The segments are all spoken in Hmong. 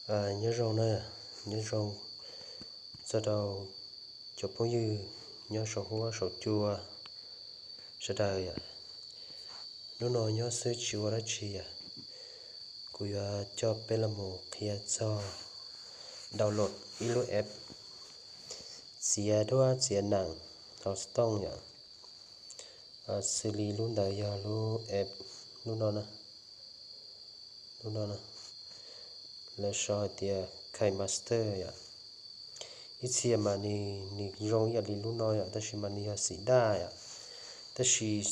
Nyob zoo na, nyob zoo txog rau cov phooj ywg nyob saum huab saum cua sawv daws yom. Hnub no nyob xwb tsis ua dab tsi yom, kuv yuav coj peb los mus qhia txog download ib lub app txiav duab txiav neem hauv Stone yom. Xws li lub ntawd yog lub app, lub no na, lub no na, lawv sau hais tias KineMaster yom. Ib txhia mas nws, nws zoo ib yam li lub no yom, tab sis mas nws yog xim daj yom. Tab sis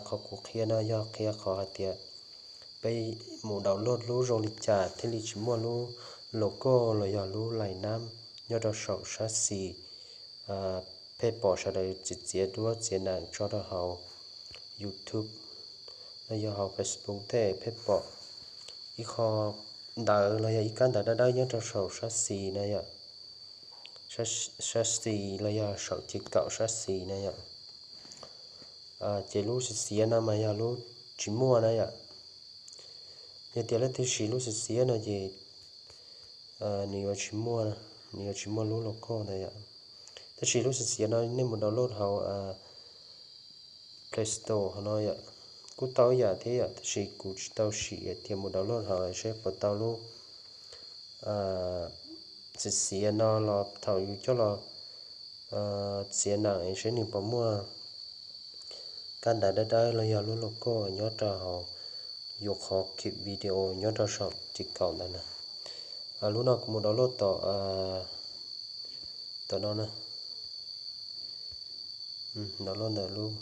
qhov kuv qhia no yog qhia qhov hais tias peb mus download lub zoo li cas thiaj li tsis muaj lub logo los yog lub lais nab nyob rau saum sab xis pheej pom sawv daws txiav txiav duab txiav neem tso rau hauv YouTube los yog hauv Facebook tej pheej pom ib qho ntawv los yog ib kab ntawv dawb dawb nyob rau saum sab xis na yom, sab xis los yog saum ces kaum sab xis na yom. Ces lub xiv xiav no mas yog lub tsis muaj na yom. Yog tias leej twg siv lub xiv xiav no ces nws yuav tsis muaj, nws yuav tsis muaj lub logo ntawd yom. Tab sis lub xiv xiav no nej mus download hauv Play Store hauv no yom, kuj tau ib yam thiab yom, tab sis kuv tsis tau sim tias mus download hauv seb puas tau lub xiv xiav no los thaum yus coj los txiav neem seb nws puas muaj kab ntawv dawb dawb los yog lub logo nyob rau hauv yus qhov clip video nyob rau saum ces kaum ntawd na. Lub no kuv mus download tom, tom no na, download ntawm lub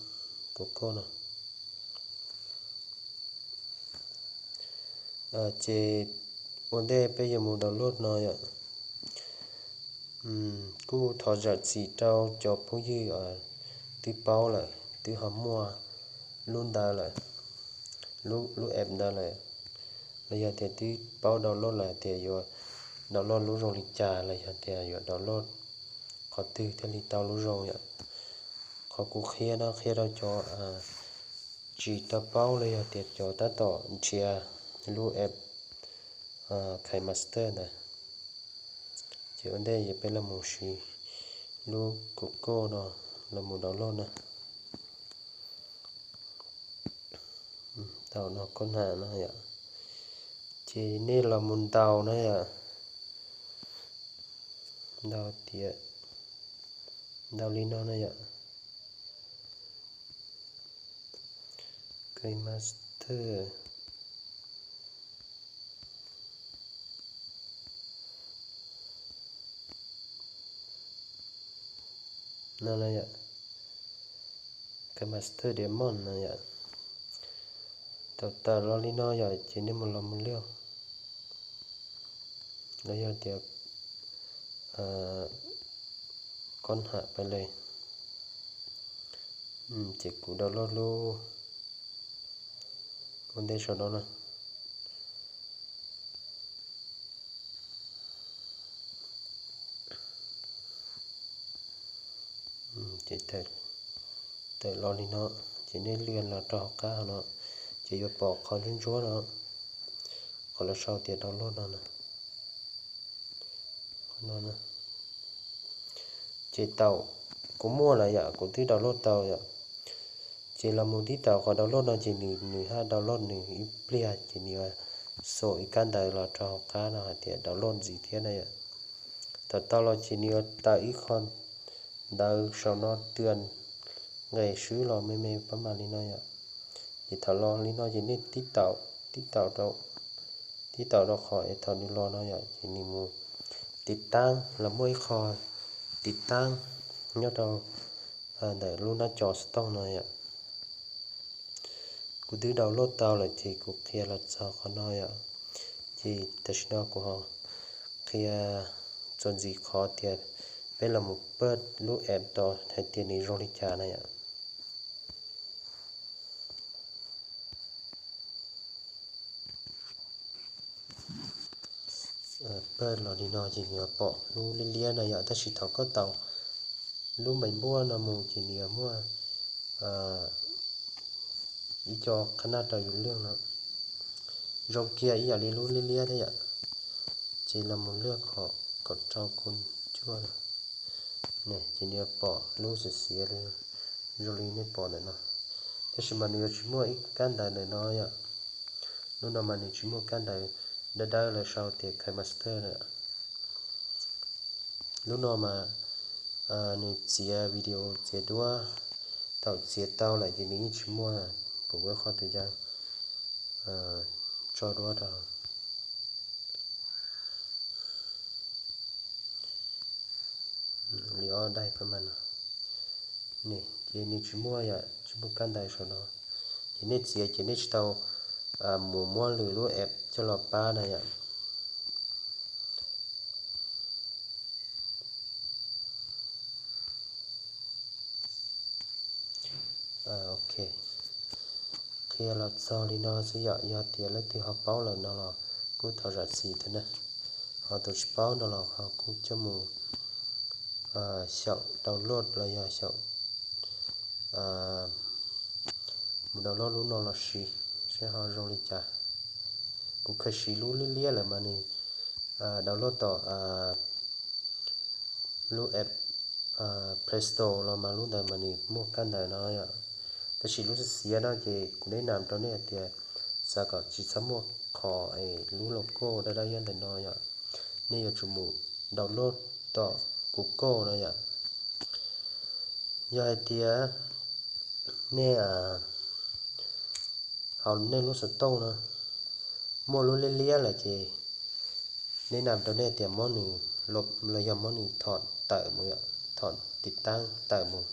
Google no. Ces ua ntej peb yuav mus download no yom. Kuj thov zam txim rau cov phooj ywg twb paub lawm, twb ho muaj lub ntawd lawm, lub app ntawd lawm, los yog tias twb paub download lawm tias yuav download lub zoo li cas los yog tias yuav download qhov twg thiaj li tau lub zoo yom. Qhov kuv qhia no qhia rau cov tsis tau paub los yog tias cov tab tom nrhiav lub app KineMaster ntawd. Ces ua ntej peb los mus siv lub Google no los mus download na. Tau no koj na no yom. Ces nej los mus ntaus na yom. Ntaus tias, ntaus li no na yom. KineMaster no na yom, KineMaster Demon no yom. Thaum tawm los li no yom ces nej mus los mus liaj, los yog tias koj ham pais li. Ces kuv download lub ua ntej saum no na. Ces tawm los li no, ces nej lwaj los rau hauv qab no, ces yuav pom qhov ntsuab ntsuab no, qhov lawv sau tias download no na. Ces tau, kuv muaj lawm yom, kuv twb download tau yom. Ces los mus tib tau qhov download no ces nws, nws haj download nws ib pliag ces nws yuav xa ib kab ntawv los rau hauv qab no hais tias download ntxiv thiab na yom. Thaum tau los ces nws yuav tawm ib qho ntawv saum no tias nqes swb los me me pab mas li no yom. Ces thaum los li no ces nej tib tau, tib tau rau, tib tau rau qhov es thaum nws los no yom ces nws mus tiv taab los muaj ib qho tiv taab nyob rau ntawm lub nab co Stone no yom. Kuv twb download tau lawm ces kuv qhia los txog qhov no yom. Ces tam sim no kuv ho qhia txuas ntxiv qhov tias peb los mus pab lub app tod hais tias nws zoo li cas na yom. Pab los li no ces nws pom lub liab liab no yom, tab sis thaum koj tau lub me npuab no mus ces nws yuav muaj ib co qhab naj rau yus lwj no, zoo kiag ib yam li lub liab liab thiab yom. Ces los mus lwaj qhov kaum rau kaum cuaj no, ces nws yuav pom lub xiav xiav li zoo li nej pom ntawm no. Tab sis mas nws yuav tsis muaj ib kab ntawv ntawm no yom. Lub no mas nws tsis muaj kab ntawv dawb dawb lawv sau tias KineMaster na. Lub no mas nws txiav video txiav duab, thaum txiav tau lawm ces nws yeej tsis muaj, kuv ua qhov twg yog tso duab rau li ob daim pab mas no. Ces nws tsis muaj yom, tsis muaj kab ntawv saum no. Ces nej txiav ces nej tsis tau mus muab lwm lub app coj los pab na yom. Ok, qhia los txog li no xwb yom. Yog tias leej twg ho paub lawm no los kuj thov zam txim thiab na. Ho tus tsis paub no los ho kuj coj mus xyaum download los yog xyaum mus download lub no los siv seb ho zoo li cas. Kuv kheev siv lub liab liab lawm mas nws download tom lub app Play Store los mas lub ntawd mas nws muaj kab ntawv no yom. Tab sis lub xiav xiav no ces kuv neb nam rau nej hais tias xav kom tsis txhob muaj qhov es lub logo dawb dawb nyob ntawm no yom. Nej yuav tsum mus download tom Google no yom. Yog hais tias nej hauv nej lub xov tooj no muaj lub liab liab lawm ces neb nam rau nej tias muab nws, los yog muab nws thom tawm mus, thom tiv taab tawm mus,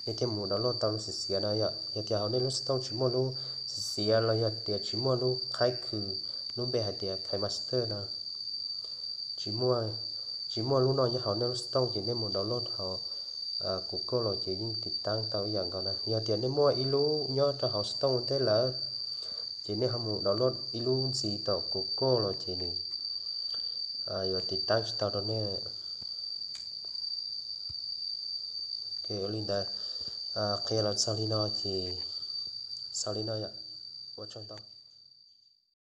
nej thiaj mus download tau lub xiav xiav no yom. Yog tias hauv nej lub xov tooj tsis muaj lub xiav xiav los yog tias tsis muaj lub qhaib khw, lub npe hais tias KineMaster no, tsis muaj lub no nyob hauv nej lub xov tooj ces nej mus download hauv Google los ces yeej tiv taab tau ib yam nkaus na. Yog tias nej muaj ib lub nyob rau hauv xov tooj ua ntej lawm, ces nej ho mus download ib lub ntxiv tom Google los ces nws yuav tiv taab tsis tau rau nej. Ua li ntawd, qhia los txog li no ces xaus li no yom. Ua tsaug ntau.